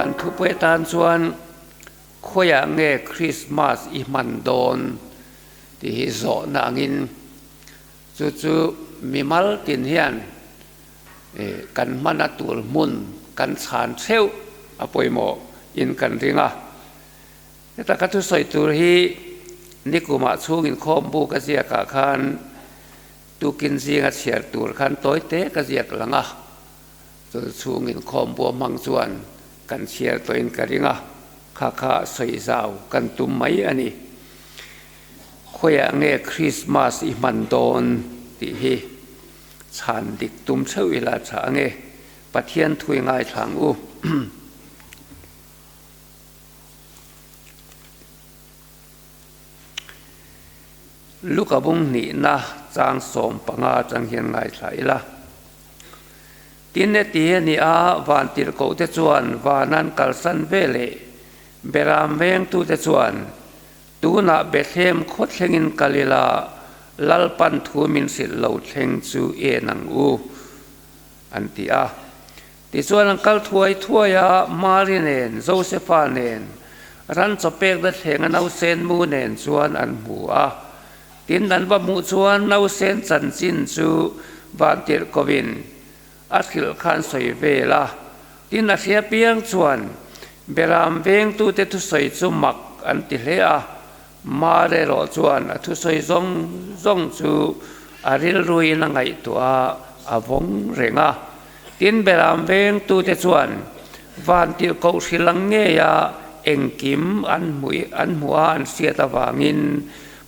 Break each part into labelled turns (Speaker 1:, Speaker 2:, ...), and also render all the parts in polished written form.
Speaker 1: Kan thupui atan chuan khawiah nge Krismas i hman dawn tih hi zawhna angin chu chu mimal tin hian kan hmana tur hmun kan chhan theuh a pawimawh in kan ring a. Heta ka thusawi tur hi nikumah chhungin khawmbu ka ziakah khan tukin zinga chhiar tur khan tawi te ka ziak lang a, chu chhungin khawmbu a hmang chuan kan chhiar tawhin ka ring a, kha kha sawi zau kan tum mai a ni. Khawiah nge Krismas i hman dawn tih hi chhan dik tum theuh ila tha ange, Pathian thui ngaithla ang u. Luka bung hnihna chang 15 atang hian ngaithla ila. Tin heti a ni a, vantirhkohte chuan van an kalsan ve leh Beram vengtute chuan, Tunah Bethlehem khaw thlengin kal ila, Lalpan thu min hrilh lo thleng chu en ang u, an ti a. Tichuan an kal thuai thuai a, Mari nen, Josefa nen, ran chaw pekna thlenga nausen mu nen chuan an hmu a. Tin, an va hmuh chuan nausen chanchin chu vantirhkohin a hrilh khan sawi vel a. Tin, a hria piang chuan Beram vengtute thusawi chu mak an ti hle a, Mari erawh chuan a thusawi zawng zawng chu a rilruin a ngaihtuah a, a vawng reng a. Tin, Beram vengtute chuan vantirhkoh hrilh ang ngeia engkim an hmuh an hmuh a an hriat avangin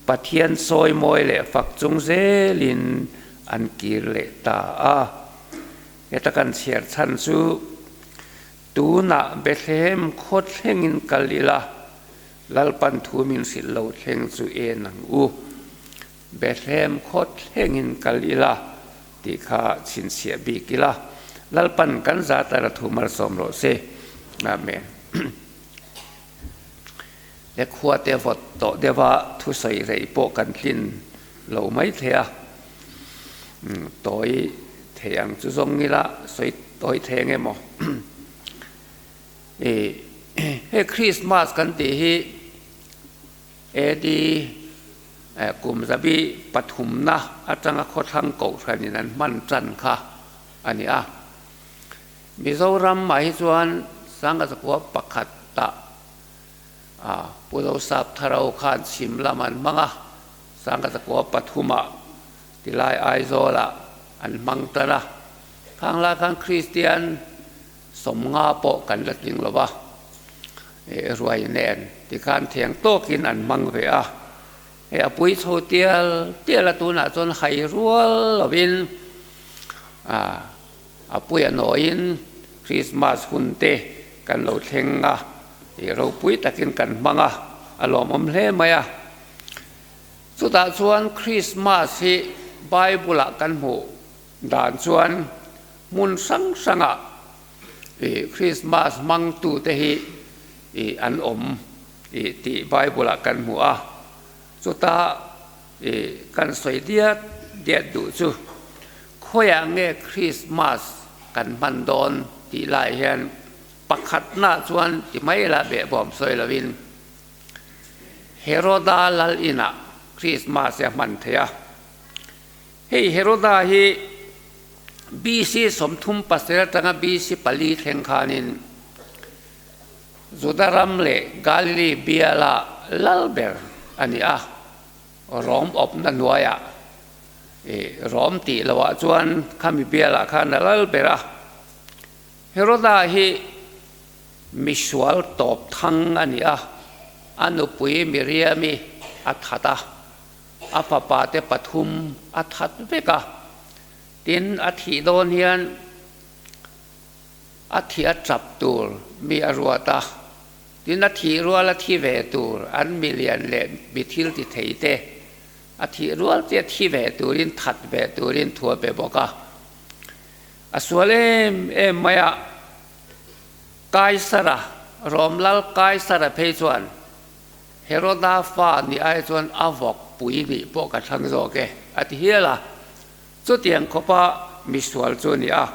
Speaker 1: Pathian sawi mawi leh fak chung zelin an kir leh ta a. Heta kan chhiar chhan chu tunah Bethlehem khaw thlengin kal ila, Lalpan thu min hrilh lo thleng chu en ang u. Bethlehem khaw thlengin kal ila tih kha chhinchhiah bik ila. Lalpan kan za tara thu malsawm rawh se. Amen. Le khua te vawt tawh deuh a thusawi rei pawh kan tlin lo mai thei a. Tawi thei ang chu zawng ila sawi tawi thei ang emaw. Hei Christmas kan tih hi AD kum zabi pathumna atanga khawthlang kohhranin an hman tan kha a ni a. Mizoram ah hi chuan Sangha Zakua pakhat ah Pu Zosap Tharo khan chhim lam an hmang a, Sangha Zakua pathum ah tilai Aizawl ah an hmang tan a. Khang lai khan Kristian 50 pawh kan la tling lo va, ruai nen tikhan thiang tawkin an hmang ve a, hei a pui chho tial tial a tunah chuan hai rual lovin a pui a nawiin Christmas hun te kan lo thleng a, ropui takin kan hmang a, a lawmawm hle mai a. Chutah chuan Christmas hi Bible ah kan hmuh dan chuan Hmun hrang hrangah ih Christmas hmangtute hi ih an awm ih tih Bible-ah kan hmu a. Chuta ih kan sawi diat diat duh chu khawiah nge Christmas kan hman dawn tih lai hian pakhatna chuan ti mai la behbawm sawi lovin Heroda lal inah Christmas a hman thei a. Hei Heroda hi BC 37 atanga BC 4 thleng khanin Juda ram leh Galili biala lal ber a ni a, Rom awpna hnuaiah Rom tih lohah chuan khami bialah khan a lal ber a. Heroda hi misual tawp thang a ni a, a nupui Miriami a that a. A fapa te pathum a that vek a, tin a thih dawn hian a thih a chap tur mi a ruat a, tin a thih rual a thi ve tur an milian leh mi thil ti thei te a thih rual te a thi ve turin that ve turin thu a pe bawk a. A sual em em mai a, Kaisara, Rom lal Kaisara phei chuan Heroda fa nih ai chuan a vawk pui nih pawh ka thlang zawk e, a ti hial a. Chutiang khawpa misual chu a ni a.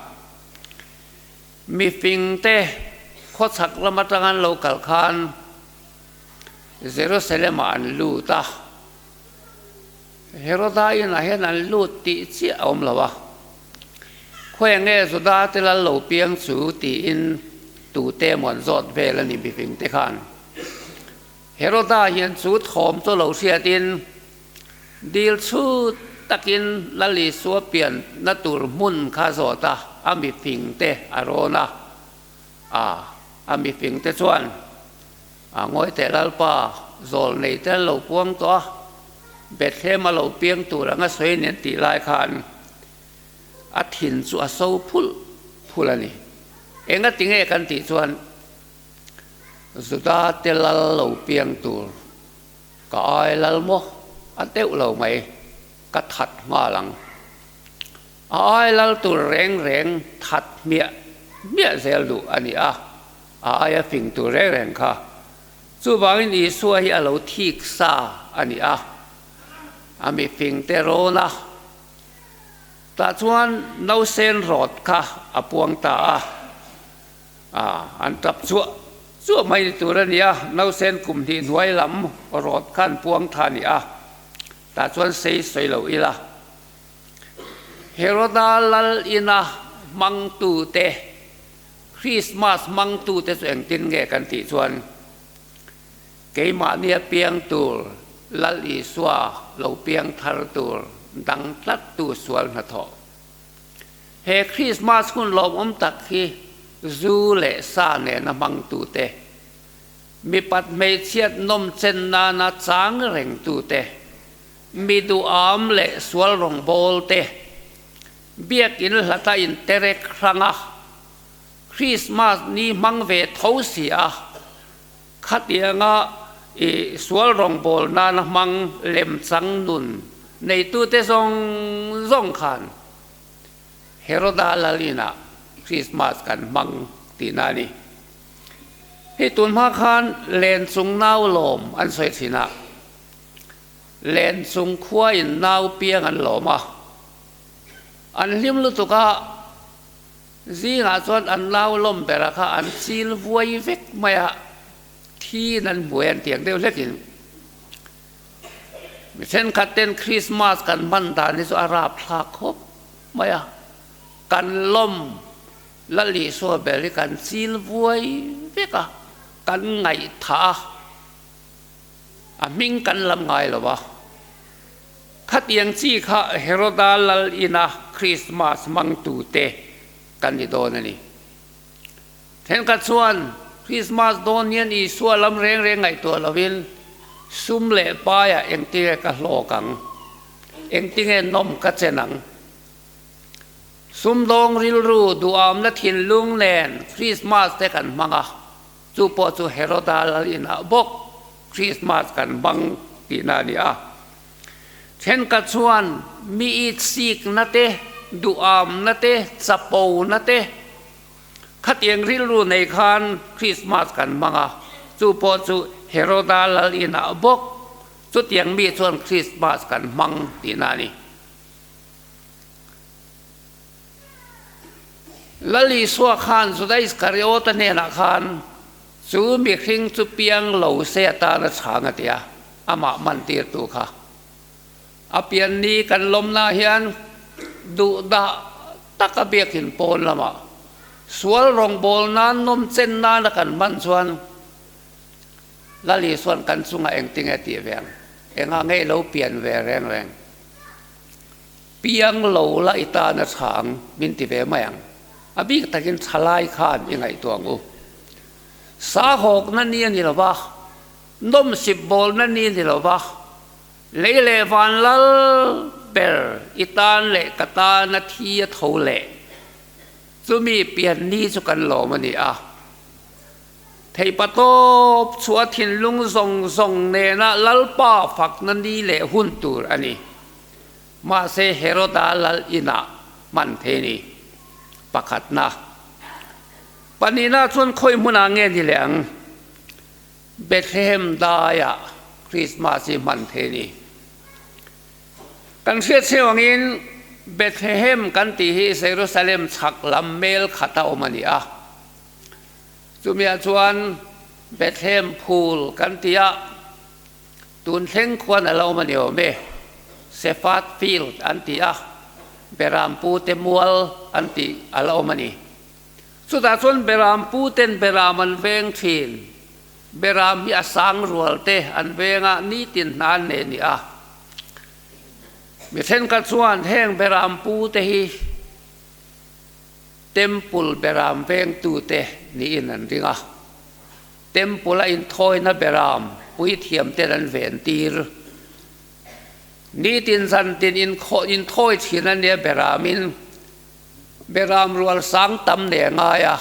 Speaker 1: Mifingte Khawchhak lam atang an lo kal khan Jerusalem-ah an lut a, Heroda inah hian an lut tih chiah a awm lo a. Khawi nge Juda te lal lo piang chu tiin tute emaw an zawt vel a ni mifing te khan. Heroda hian chu thawm chu lo hriatin dil chhut takin Lal Isua pianna tur hmun kha zawt a, a mifing te a rawn a. A, a mifing te chuan a ngawi teh Lalpa zawl nei te an lo puang tawh a, Bethlehem a lo piang tur anga sawi nen tih lai khan a thin chu a so phulh phulh a ni. Engati nge kan tih chuan Juda te lal lo piang tur ka ai lal maw? A deuh lo mai, ka that nghal ang. A ai lal tur reng reng that hmiah hmiah zel duh a ni a, a aia fing tur reng reng kha. Chuvangin Isua hi a lo thik sa a ni a, a mifing te rawn a. Tah chuan nausen rawt kha a puang ta a, an tap chuah chuah mai ni tur a ni a, nausen kum hnih hnuai lam rawt kha an puang tha a ni a, tah chuan sei sawi lo ila. Heroda lal ina hmangtute, Krismas hmangtute chu engtin nge kan tih chuan, Keimahnia piang tur Lal Isua lo piang thar tur dang tlattu sual hnathawh. He Krismas hun lawmawm tak hi zu leh sa nena hmangtute, mipat hmeichhiat nawmchen nana chang rengtute, mi duham leh sual rawngbawlte, biakin hlata interek hranga Krismas ni hmang ve tho si a, Khatianga i sual rawngbâwl nâna hmang lemchang nun neitute zawng zawng khân Heroda lal inah Krismas kan hmang tihna a ni. Hei tûn hma khân len chung nau lâwm an sawi thin a, len chung khuain nau piang an lâwm a, an hlim lutuk a, Zingah chuan an nau lawm bera kha an chil vuai vek mai a, thiin an hmuai an tiang deuh hlekin. Mi thenkhat ten Christmas kan hman dan hi chu a rapthlak khawp mai a, kan lawm Lal Isua ber hi kan chil vuai vek a, kan ngaihthah a, a hming kan lam ngai lo a. Khatiang chi kha Heroda lal ina Krismas hmangtute kan ni dawn a ni. Thenkhat chuan Krismas dawn hian Isua lam reng reng ngaihtuah lovin sum leh paiah engtinge ka hlawk ang, engtinge nawm ka chen ang. Sumdawng rilru duhamna thinlung nen Krismas te kan hmang a, chu pawh chu Heroda lal inah bawk Krismas kan hmang tihna a ni a. Thenkhat chuan mi itsikna te, duhamna te, chapona te khatiang rilru nei khan Krismas kan hmang a, chu pawh chu Heroda lal inah bawk chutiang mi chuan Krismas kan hmang tihna a ni. Lal Isua khan Juda Iskariota hnenah khan chu mihring chu piang lo se atana chhang a ti a. Amah mantirtu kha a pian ni kan lawmna hian duhdah taka biakin pawn lamah sual rawngbâwl nan nawm chen nana kan hman chuan Lal Isua'n kan chungah engtinge tih ve ang? Engah nge i lo pian ve reng reng? Piang lo la i tana tha ang min ti ve mai ang. A bik takin thalai khan i ngaihtuah ang u. Sahawkna ni a ni lo va. Nawmsip bawlna ni ni lo va, lei leh van lal ber i tan leh ka tana thi a tho leh chumi pian ni chu kan lawm a ni a. Theihpatawp chhuah thinlung zawng zawng nena Lalpa fakna ni leh hun tur a ni. Mahse Heroda lal inah hman thei ni. Pakhatna. Pahnihna chuan khawi hmunah nge ni leh ang? Bethlehem daiah Krismas hi hman thei a ni. Kan hriat cheu angin Bethlehem kan tih hi Jerusalem chhak lam mel khata awm a ni a. Chumiah chuan Bethlehem phul kan ti a, tun thleng khuan a lo awm a ni awm e. Shepherd Field an ti a, Berampu te mual an tih a la awm a ni. Chutah chuan Berampu ten Beram an veng thin. Beram hi a sang rual te an veng a, nitin hna an nei a ni a. Mi thenkhat chuan heng Berampu te hi Temple beram vengtute niin an ring a, Temple a inthawina beram puithiamten an ventir. Nitin zantin inthawi thin a nia beramin beram rual sang tam nei a ngai a,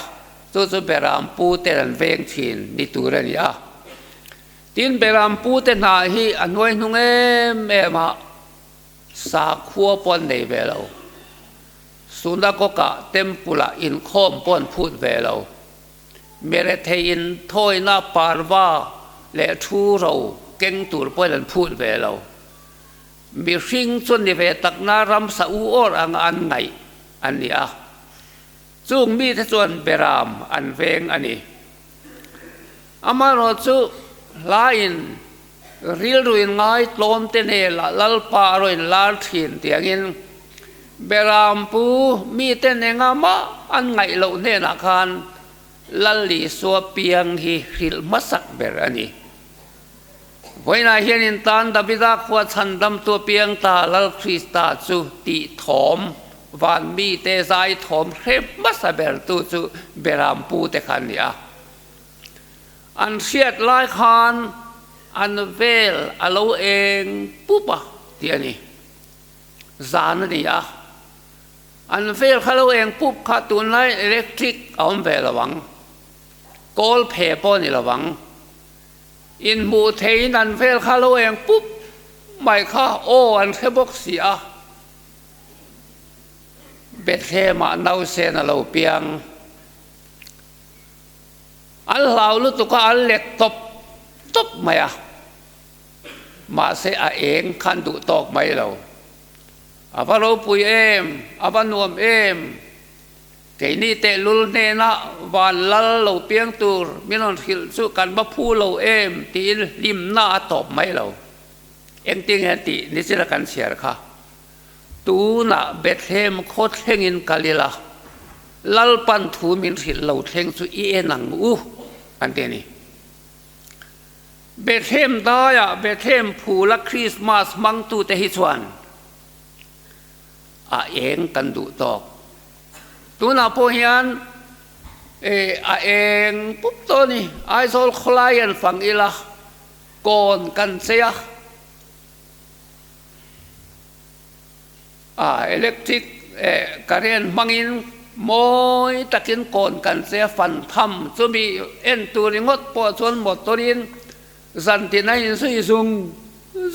Speaker 1: chu chu beram puten an veng thin ni tur a ni a. Tin, beram pute hna hi a hnuai hnung em em a, sakhua pawh an nei ve lo. Sunagog-ah Temple-ah inkhawm pawh an phut ve lo. Merethei inthawina parva leh thu ro keng tur pawhin an phut ve lo. Mihring chu ni ve takna ramsa u awr anga an ngaih an ni a. Chung mite chuan beram an veng a ni. Amaherawhchu hlain Rilru in ngaitlawm te hnela Lalpa a rawn lar thin tiangin Berampu miten enga mah an ngaih loh hnenah khan Lal Isua piang hi hrilh hmasak ber a ni. Vawiinah hian in tan Davida khua chhandamtu a piang ta Lal Krista chu tih thawm van mite zai thawm hre hmasa bertu chu Berampu te kha an ni a. An hriat lai khan an vel a lo eng pup a tih a ni. Zan a ni a, an vel kha lo eng pup kha tunlai electric a awm ve lo ang, kawl phe pawh a ni lo ang. Inhmuh theiin an vel kha lo eng pup mai kha aw an hre bawk si a. Bethlehem-ah nausen a lo piang. An hlau lutuk a, an let tawp tawp mai a, mahse a eng khan duh tawk mai lo. A va ropui em, a va nuam em, keini tehlul hnena van lal lo piang tur min rawn hrilh chu kan va phu lo em tiin hlimna a tawp mai lo. Engtin nge tih nichina kan chhiar kha. Tunah Bethlehem khaw thlengin kal ila, Lalpan thu min hrilh lo thleng chu i en ang u, an ti a ni. Bethlehem daiah Bethlehem phula Krismas hmangtute hi chuan a eng kan duh tawk. Tunah pawh hian a eng pup tawh a ni. Aizawl khawlai an fang ila, kawn kan chei a. A electric current hmangin mawi takin kawn kan che a fan tham chumi en tur ringawt pawh chuan motor in zan tin a inzui zung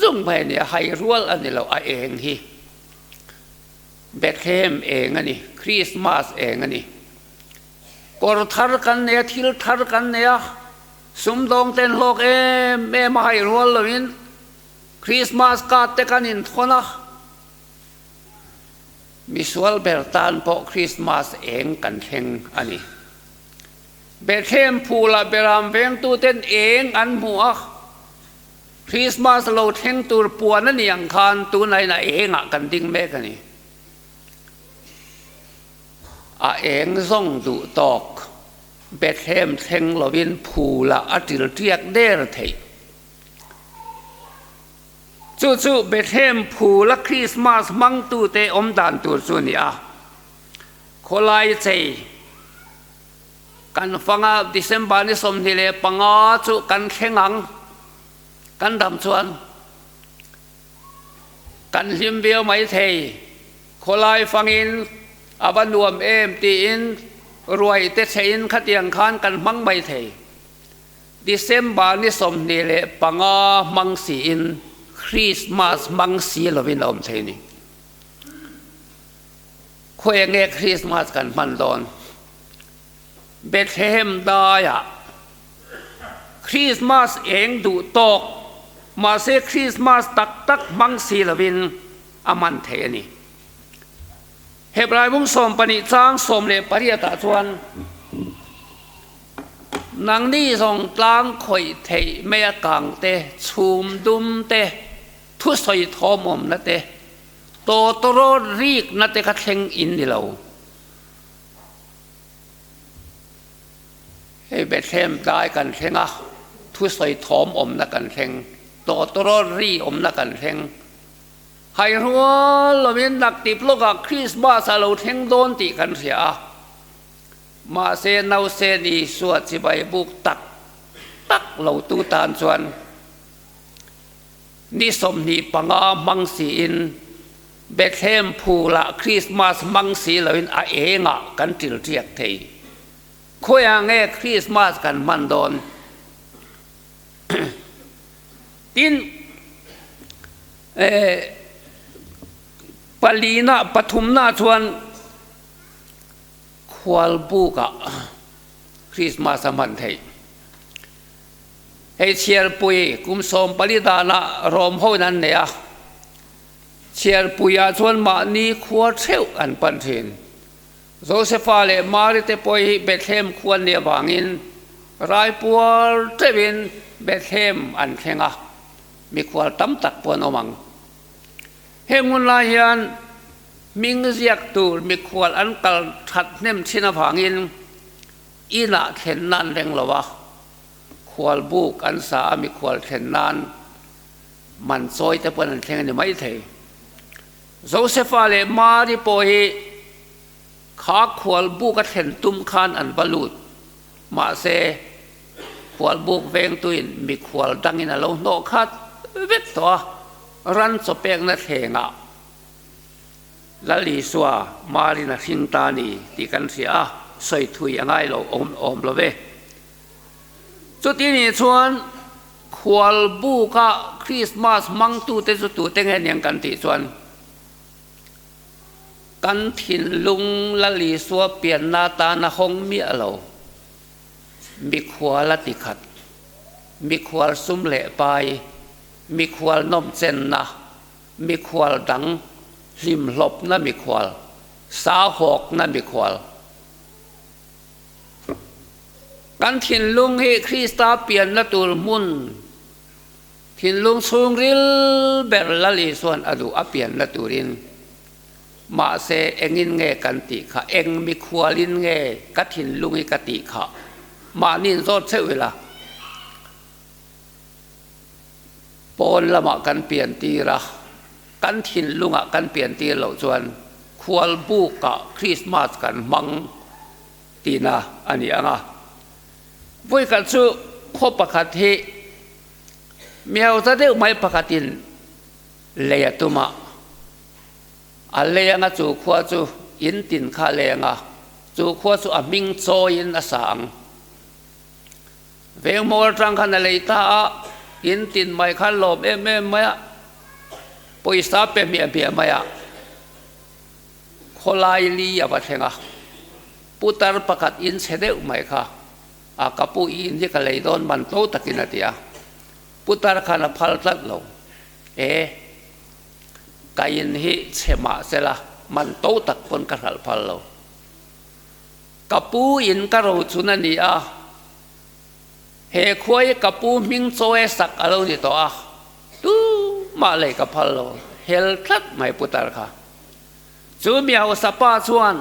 Speaker 1: zung mai a ni a, hai rual a ni lo a eng hi Bethlehem eng a ni, Christmas eng a ni. Kawr thar kan nei a, thil thar kan nei a, sumdawng ten hlawk em em a hai rual loin Christmas card te kan inthawn a, misual ber tan pawh Christmas eng kan thleng a ni. Bethlehem phulah beram vengtuten eng an hmu a, Christmas lo thleng tur puan a ni ang khan tunah a engah kan ding mek a ni. A eng zawng duh tawk Bethlehem thleng lovin phulah a tiltiak der theih. Chu chu Bethlehem phula Krismas hmangtute awm dan tur chu a ni a. Khawlai chei kan fanga December ni 25 chu kan thleng ang. Kan dam chuan kan hlim viau mai thei. Khawlai fangin a va nuam em tiin ruai te cheiin khatiang khan kan hmang mai thei. December ni 25 hmang siin Christmas hmang si lovin a awm thei ni. Khawi nge Christmas kan hman dawn? Bethlehem daiah Christmas eng duh tawk mahse Christmas tak tak hmang si lovin a hman thei a ni. Hebrai bung 12 chang 18 ah chuan. Nangni zawng tlang khawih theih mai a kang te, chhum dum te, thusawi thawm awmna te, tawtawrawt rikna te kha thleng in ni lo. Hei Bethlehem tlai kan thleng a, thusawi thawm awmna kan thleng, tawtawrawt ri awmna kan thleng. Hai rual lovin naktip lawkah Krismas a lo thleng dawn tih kan hria a. Mahse nausen Isua chibai buk tak tak lo tu tan chuan ni 25 hmang siin Bethlehem phulah Krismas hmang si loin a engah kan ṭil ṭiak thei. Khawiah nge Krismas kan hman dawn? Tin, palina, pathumna chuan Khualbukah Krismas a hman theih. Hei chhiarpui kum 14 danah Rom hoin an nei a, chhiarpuiah chuan mahni khua theuh an pan thin. Josefa leh Mari te pawh hi Bethlehem khua an nih avangin raipuar teuhin Bethlehem an thleng a, mikhual tam tak pawh an awm ang. Heng hun lai hian hming ziak tur mikhual an kal that hnem thin avangin inah thlen nan reng lo a, khual buk an sa a mikhual thlen nan man chawi te pawn an thleng a ni maithei. Josefa leh Mari pawh hi kha khual buk a thlen tum khan an va lut, mahse khual buk vengtuin mikhual dangin a lo hnawh khat vek tawh a. Ran chaw pekna thlengah Lal Isua Marin a hring ta a ni tih kan hria a, sawi thui a ngai lo awm awm lo ve. Chuti nih chuan khual buka Krismas hmangtute chu tute nge niang kan tih chuan kan thinlung Lal Isua pianna atana hawng miah lo mikhual a ti khat, mikhual sum leh pai, Mikhual nawmchenna, mikhual dang hlimhlawpna mikhual, sahawkna mikhual. Kan thinlung hi Krista pianna tur hmun, thinlung chhungril ber Lal Isuan a duh a pianna turin. Mahse, engin nge kan tih kha? Eng mikhualin nge ka thinlung hi ka tih kha? Mahni inzawt cheuh ila. Pawn lamah kan pian tir a, kan thinlungah kan pian tir loh chuan khualbukah Krismas kan hmang tihna a ni ang a. Vawikhat chu khaw pakhat hi mihausa deuh mai pakhatin lei a tum a, a lei anga chu khua chu in tin kha a lei anga chu khua chu a hming chawiin a sa ang. Vengmawl atang khan a lei ta a, in tin mai khan lawm em em mai a, pawisa pe hmiah hmiah mai a, khawlai li a va thleng a, putar pakhat in chhe deuh mai kha a ka pu i in hi ka lei dawn man tlo takin a ti a, putar khan a phal tlat lo, e ka in hi chhe mah sela man to tak pawn ka hralh phal lo. Ka pu in ka rochun a ni a, he khua hi ka pu hming chawi sak a lo ni tawh a, tumah lei ka phal lo, hel tlat mai putar kha. Chu mi hausa pa chuan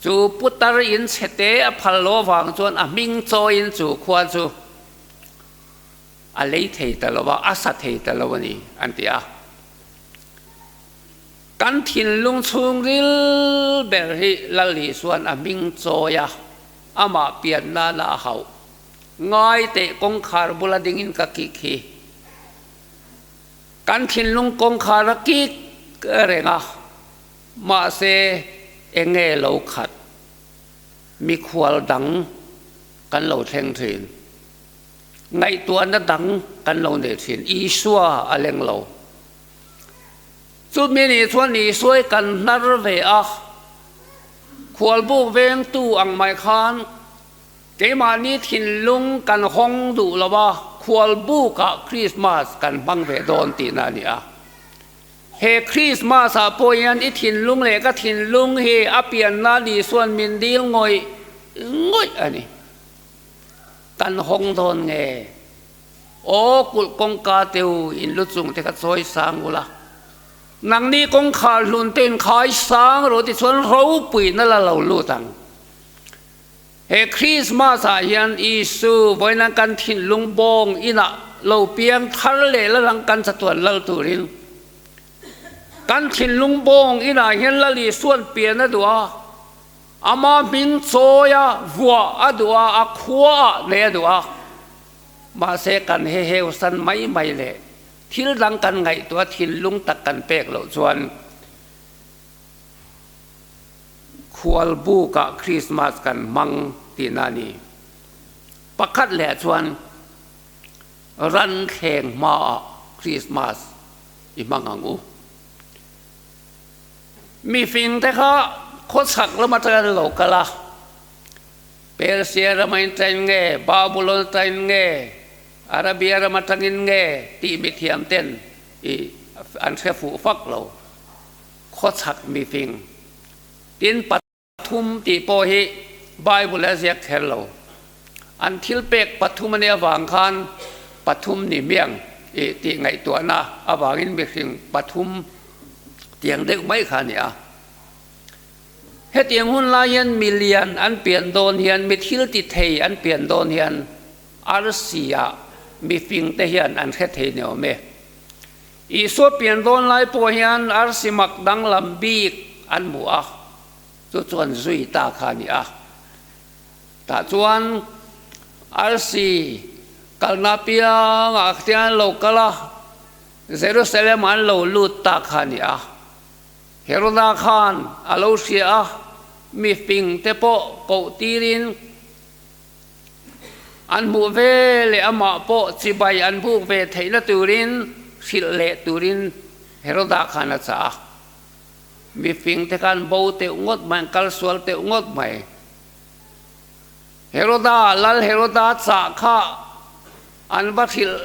Speaker 1: chu putar in chhete a phal lo avang chuan a hming chawiin chu khua chu a lei thei ta lo va, a sa thei ta lo a ni an ti a. Kan thinlung chhungril ber hi Lal Isuan a hming chawi a, amah pian nana a hauh. Ngai teh kawngkhar bula dingin ka kik hi. Kan thinlung kawngkhar a kik reng a, mahse enge lo khat mikhual dang kan lo thleng thin. Ngaihtuahna dang kan lo nei thin. Isua a leng lo. Chumi nih chuan Isuai kan hnar ve a, khualbuk vengtu ang mai khan keimahni thinlung kan hawng duh lo a, khualbukah Krismas kan hmang ve dawn tihna a ni a. He Krismas-ah pawh hian i thinlung leh ka thinlung hi a pianna Isuan min dil ngawih ngawih a ni. Kan hawng dawn nge? Aw kulh kawngka te u in lu chung te kha chawi sang ula, nangni kawngkhar hlun te in khai sang rawh tichuan ropuina la lo lut ang. He Krismas ah hian Isu vawiin kan thinlung bawng inah lo piang thar leh la lang kan chatuan lal turin kan thinlung bawng inah hian Lal Isuan pian a duh a, Ama hming chawi a, vuah a duh a, a khua ah nei a duh a. Mahse kan heheu san mai mai leh thil dang kan ngaihtuah thinlung tak kan pek loh chuan khualbuk ah Krismas kan hmang tihna a ni. Pakhat leh chuan ran thleng hma ah Krismas i hmang ang u. Mifing te kha khawchhak lam atanga an lo kal a, Persia rama in tain nge, Babulon tain nge, Arabia ram atangin nge tih mithiam ten i an hre fuh fak lo. Khawchhak mifing tin pathum tih pawh hi Bible a ziak kher lo. An thil pek pathum a nih avang khan pathum ni hmiang i tih ngaihtuahna avangin mihring pathum tiang deuh mai kha a ni a. Hetiang hun lai hian mi lian an pian dawn hian, mi thil ti thei an pian dawn hian arsi ah mifing te hian an hre thei ni awm e. Isua pian dawn lai pawh hian arsi mak danglam bik an hmu a, chu chuan zui ta kha a ni a. Tah chuan arsi kalna piangah khian an lo kal a, Jerusalem ah an lo lut ta kha a ni a. Heroda khan a lo hria a, mi fing te pawh koh tirin An hmuh ve leh amah pawh chibai an buk ve theihna turin hrilh leh turin Heroda khan a chah a. Mifing te khan bo teuh ngawt mai, an kal sual teuh ngawt mai. Heroda, Lal Heroda chah kha an va hrilh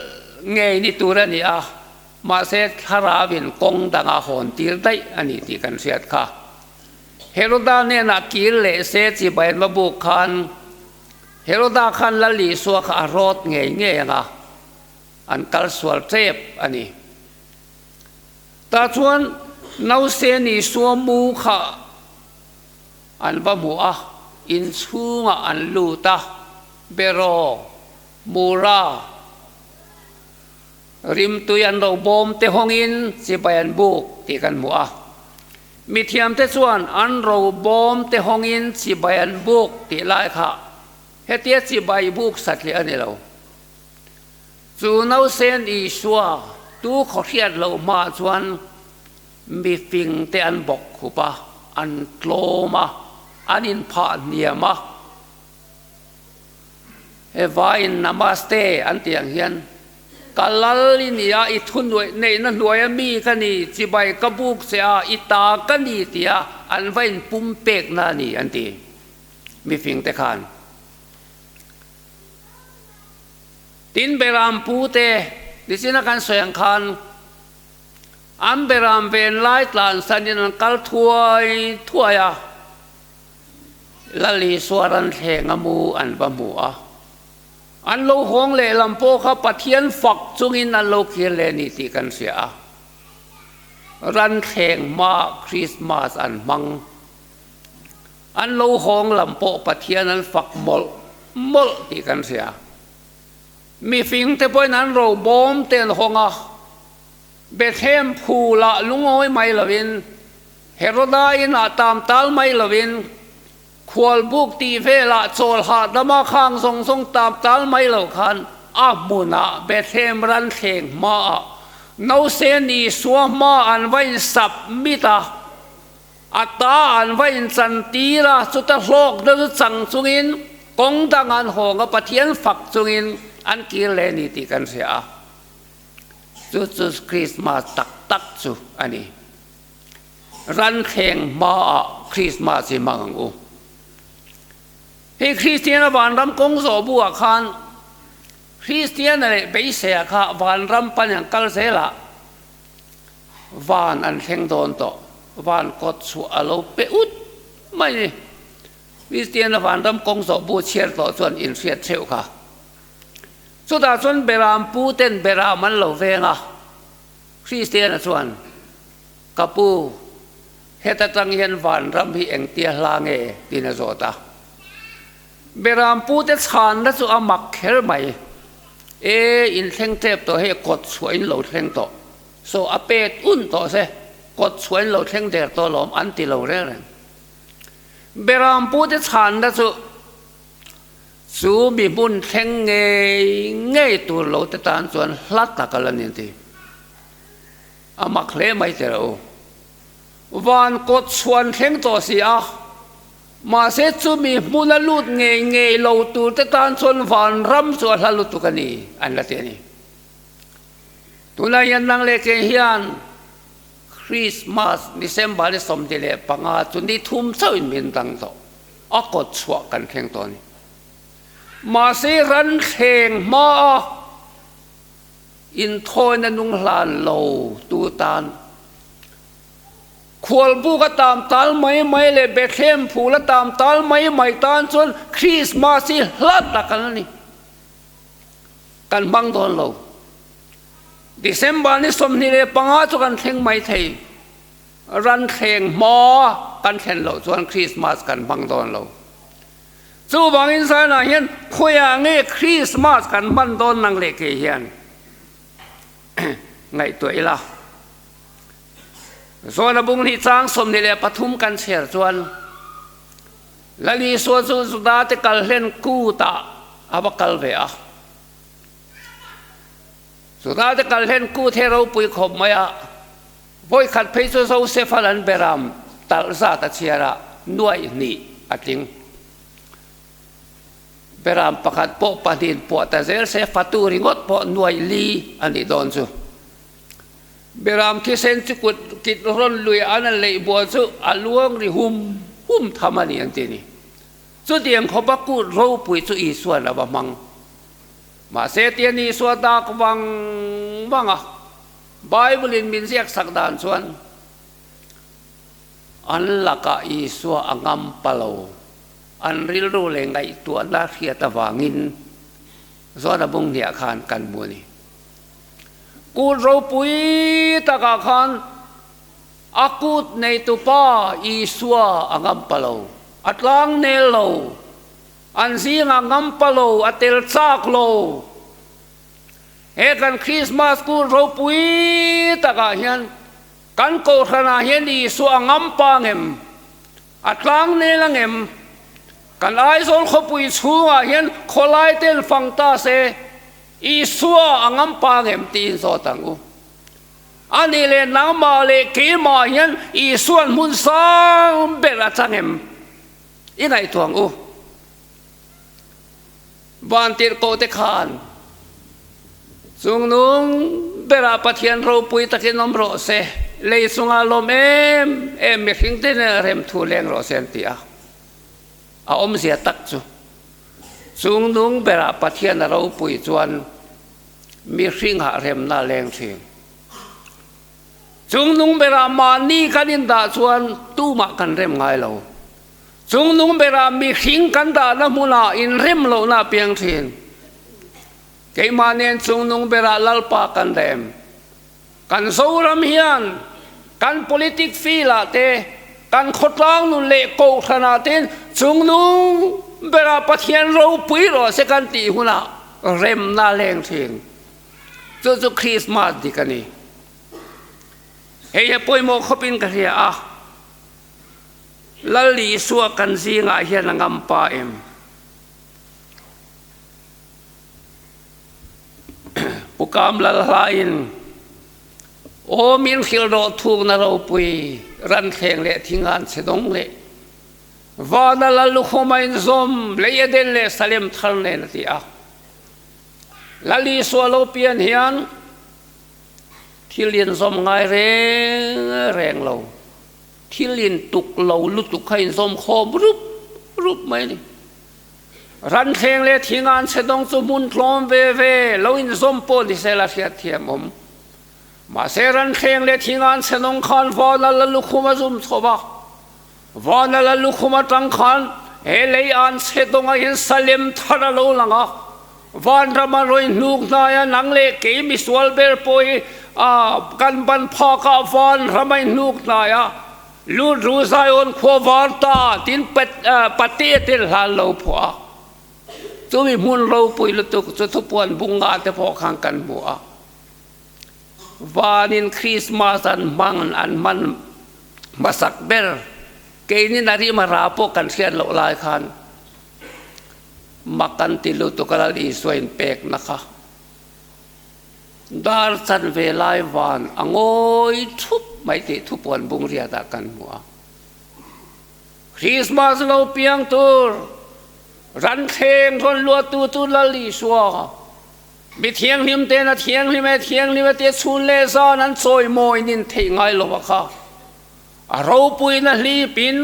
Speaker 1: ngei ni tur a ni a, mahse thlarauin kawng danga hawn tir daih a ni tih kan hriat kha. Heroda hnenah kir leh se chibai an va buk khan Heroda khan Lal Isua kha a rawt ngei ngei ang a, an kal sual tep a ni. Tah chuan Nausen Isua mu kha an va hmu a, inchhungah an lut a, Beraw, Mura, rimtui an ro bawm te hawngin chibai an buk tih kan hmu a. Mithiamte chuan an ro bawm te hawngin chibai an buk tih lai kha hetia chibai buk satliah a ni lo. Chu nausen Isua tu khaw hriat loh hmaah chuan mifing te an bawk khup a, an tlawm a, an inphah hniam a. He vaiin Namaste an tih ang hian Ka lal i ni a, i thu neihna hnuaia mi ka ni, chibai ka buk che a, i ta ka ni tia an va inpum pekna a ni an ti mifing te khan. Tin Beram pu te nichina kan sawi ang khan an Beram ven lai tlansanin an kal thuai thuai a, Lal Isua ran thleng a mu an va hmu a. An lo hawng lehlam pawh kha Pathian fak chungin an lo kir leh a ni tih kan hria a. Ran thleng hmaah Krismas an hmang. An lo hawng lam pawh Pathian an fak mawlh mawlh tih kan hria. Mifing te pawhin an robawm te an hawng a. Bethlehem phulah lungawi mai lovin, Heroda inah tam tal mai lovin, Khualbuk tih velah chawl hahdama khang zawng zawng tam tal mai lo khan a hmunah Bethlehem ran thleng hmaah Nausen Isua hma an va insubmit a, a ta an va inchantir a, chuta hlawk deuh chu chang chungin kawng dang an hawng a, Pathian fak chungin an kir leh a ni tih kan hria a. Chu chu Krismas tak tak chu a ni. Ran thleng hmaah Krismas hi hmang ang u. Hei Kristiana vanram kawng zawh buah khan Kristiana leh beiseia kha vanram pan an kal zelah van an thleng dawn tawh. Van kawt chhuah a lo pe ut mai ni. Kristiana vanram kawng zawh bu chhiar tawh chuan inhriat theuh kha. Chutah chuan Beram pu ten Beram an lo veng a, Kristiana chuan, Ka pu, heta tang hian vanram hi engtia hla nge? tiin a zawt a. Beram pu te chhanna chu a mak kher mai. E, in thleng tep tawh hei kawt chhuah in lo thleng tawh. Saw a pet un tawh se, kawt chhuah in lo thleng der tawh lawm an ti lo reng reng. Beram pu te chhanna chu Chu mi hmun thleng ngei ngei tur lo te tan chuan hla tak a la ni ti. A mak hle mai teh rawh u. Van kawt chhuan thleng tawh si a, mahse chu mi hmun a lut ngei ngei lo tur te tan chuan van ram chu a hla lutuk a ni an la ti a ni. Tunah hian nang leh kei hian Christmas December ni 25 chu ni thum chauhin min dang tawh. A kawt chhuah kan thleng tawh a ni. Mahse ran thleng hmaa inthawina nung hlan lo tu tan khualbuk a tam tal mai mai leh Bethlehem phul a tam tal mai mai tan chuan Krismas hi hla tak a ni. Kan hmang dawn lo. December ni 25 chu kan thleng mai thei. Ran thleng hma kan thlen loh chuan Krismas kan hmang dawn lo. Chuvangin zanah hian khawiah nge Krismas kan hman dawn nang leh kei hian ngaihtuah ila. Zawna bung hnih chang 23 kan chhiar chuan Lal Isua chu Juda te kal hlen kutah a va kal ve a. Juda te kal hlen kut he ropui khawp mai a. Vawikhat phei chu Joseph-a lan beram talh zat a chhiar a, nuaih hnih a tling. Beram pakhat pawh pahnihin puah ta zel se, fatu ringawt pawh nuaih li a nih dawn chu. Beram thisen chu kut kit rawn lui an a leih bual chu a luang ri hum hum tham a ni an ti a ni. Chutiang khawpa kut ropui chu Isua'n a va hmang. Mahse tian Isua dak vang vang a. Bible in min ziak sak dan chuan an lakah Isua a ngam pa lo, an rilru leh ngaihtuahna hriat avangin Zawna bung hniah khan kan hmu a ni. Kut ropui takah khan a kut neitupa Isua a ngam pa lo, a tlang nel lo, an zingah ngam pa lo, a tel chak lo. He kan Krismas kul ropui takah hian kan kohhranah hian Isua a ngam pa ngem? A tlang nel a ngem? Kan Aizawl khawpui chhungah hian khawlai ten fang ta se Isua a ngam pa ngem tiin zawt ang u. A nih leh nangmah leh keimah hian Isua'n hmun sang ber a chang em? I ngaihtuah ang u. Vantirhkoh te khan chungnung berah Pathian ropui takin awm rawh se, lei chungah lawm em em mihring te nen rem thu leng rawh se an ti a. A awmzia tak chu chungnung berah Pathian a ropui chuan mihringah remna a leng thin. Chungnung berah mahni kan indah chuan tumah kan rem ngai lo. Chungnung berah mihring kan dahna hmunah inrem lohna a piang thin. Keimah nen chungnung berah Lalpa kan rem. Kan Zoram hian kan politic field ah te, kan khawtlang nun leh kohhran ah ten chungnung berah Pathian ropui rawh se kan tih hunah remna a leng thin. Chu chu Christmas dik a ni. Hei hi pawimawh khawpin ka hria a. Lal Isua kan zingah hian a ngam pa em? Pu Kam Lal hlain, Aw min hrilh rawh thukna ropui, ranthleng leh thingan chhe dawng leh vana Lal lukhum a inzawm, lei Eden leh Salem thar nen a ti a. Lal Isua lo pian hian thil inzawm ngai reng reng lo. Thil in tuk lo lutuk kha in zawm khawm rup rup mai a ni. Ranthleng leh thingan chhe dawng chu hmun tlawm ve ve lo in zawm pawh ni se la hriat thiam awm. Mahse ranthleng leh thingan chhe dawng khan vana la lukhum a zum chho va, vana la lukhum atang khan he lei an chhe dawngah hian Salem thar a lo lang a. Vanram a rawi hnuk hnai a, nang leh kei misual ber pawh hi kan ban phak ah vanram a inhnuk hnai a, lut ru Zion khua var ta tin pate te hlan lo phuah a. Chumi hmun ropui lutuk chu thupuan bunga te pawh khan kan hmu a. Vanin Krismas an hmang an hman hmasak ber keini Narima ra pawh kan hriat loh lai khan mak an ti lutuk a Lal Isua inpekna kha dar chanve lai van a ngawi thup mai tih thupuan bung riatah kan hmu a. Krismas lo piang tur ranthleng rawn luahtu chu Lal Isua Mi thianghlim ten a thianghlim e, thianghlim e tia chhun leh zan an chawimawi nin theih ngai lo a kha. A ropuina hlipin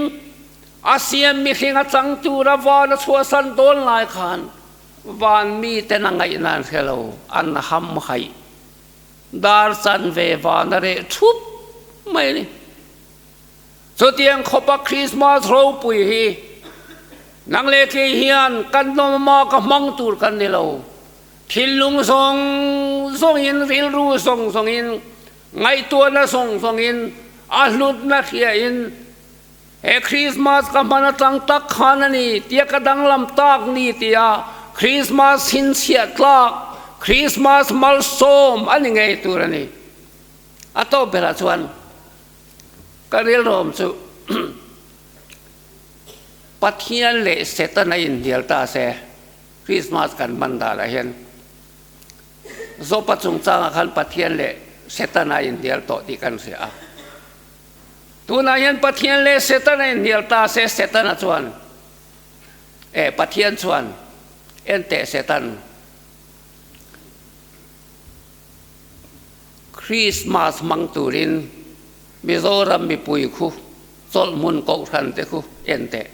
Speaker 1: a siam mihring a chang tura van a chhuahsan dawn lai khan van miten a ngaihna an hre lo, an ham haih. Dar chanve van a reh thup mai a ni. Chutiang khawpa Krismas ropui hi nang leh kei hian kan nawmah ka hmang tur kan ni lo. Thinlung zawng zawngin, rilru zawng zawngin, ngaihtuahna zawng zawngin, a hlutna hriain he Krismas ka hman atang tak khan a ni tia ka danglam tak ni tia Krismas chhinchhiah tlak, Krismas malsawm a ni ngei tur a ni. A tawp berah chuan Ka rilruam chu Pathian leh Satan a inhnial ta se, Christmas kan hman danah hian Zopa chungchangah khan Pathian leh Satan a inhnial tawh tih kan hria a. Tunah hian Pathian leh Satan a inhnial ta se, Setana chuan, eh Pathian chuan enteh Satan, Krismas hmang turin Mizoram mipui khu chawlhhmun kohhran te khu en teh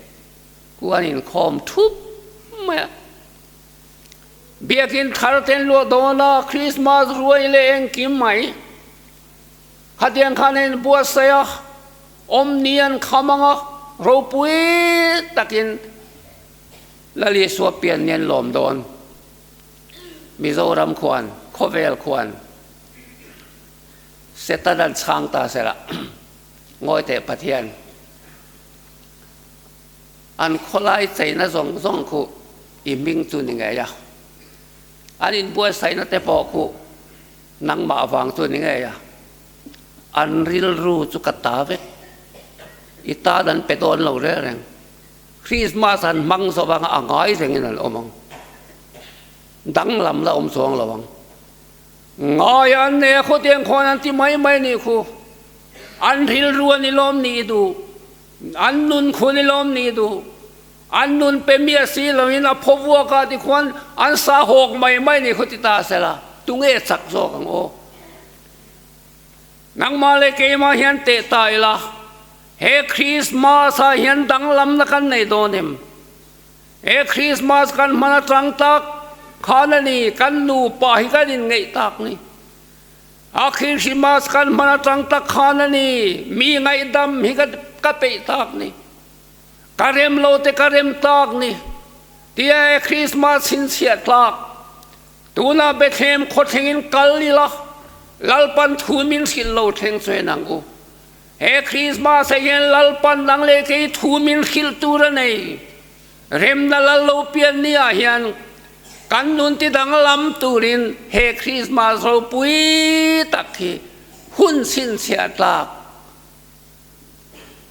Speaker 1: ku an inkhawm thup mai a. Biakin thar ten luah dawn a, Krismas ruai leh engkim mai khatiang khan a inbuatsaih a, awmni an kham ang a, ropui takin Lal Isua pian ni an lawm dawn. Mizoram khuan, khawvel khuan Satan an chhang ta sela, ngawi teh Pathian, an khawlai cheina zawng zawng khu i hming chu ni ngei a, an inbuatsaihna te pawh khu nangmah vang chu ni ngei a, an rilru chu ka ta vek, i tan an pe dawn lo reng reng. Krismas an hmang zo vanga a ngai rengin an awm ang. Danglam la awm chuang lo ang. Ngai an nei a khawtiang khawn an ti mai mai nih khu. An rilru an i lawm nih duh. An nun khu an i lawm nih duh. An nun pe miah si loin a phaw vuak ah ti khuan an sa hawk mai mai nih khu ti ta sela tunge chak zawk ang aw. Nangmah leh keimah hian teh ta ila. He Krismas ah hian danglamna kan nei dawn em? He Krismas kan hman atang tak khan a ni, kan nupa hi kan inngeih tak ni. A Krismas kan hman atang tak khan a ni, mi ngaihdam hi ka peih tak ni. Ka rem lo te ka rem tak ni. Tia he Krismas chhinchhiah tlak Tunah Bethlehem khawthlengin kal ila, Lalpan thu min hrilh lo thleng chuan ang u. He Krismas ah hian Lalpan nang leh kei thu min hrilh tur a nei. Remna lal lo pian ni ah hian kan nun ti danglam turin he Krismas ropui tak hi hun chhinchhiah tlak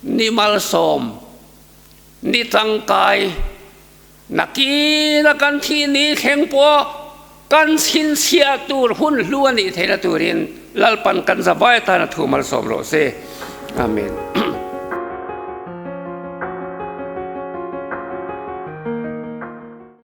Speaker 1: ni malsawm, ni tangkai, Nakina kan thih ni thleng pawh kan chhinchhiah tur hun hlu a nih theihna turin Lalpan kan zavai atana thu malsawm rawh se. Amen.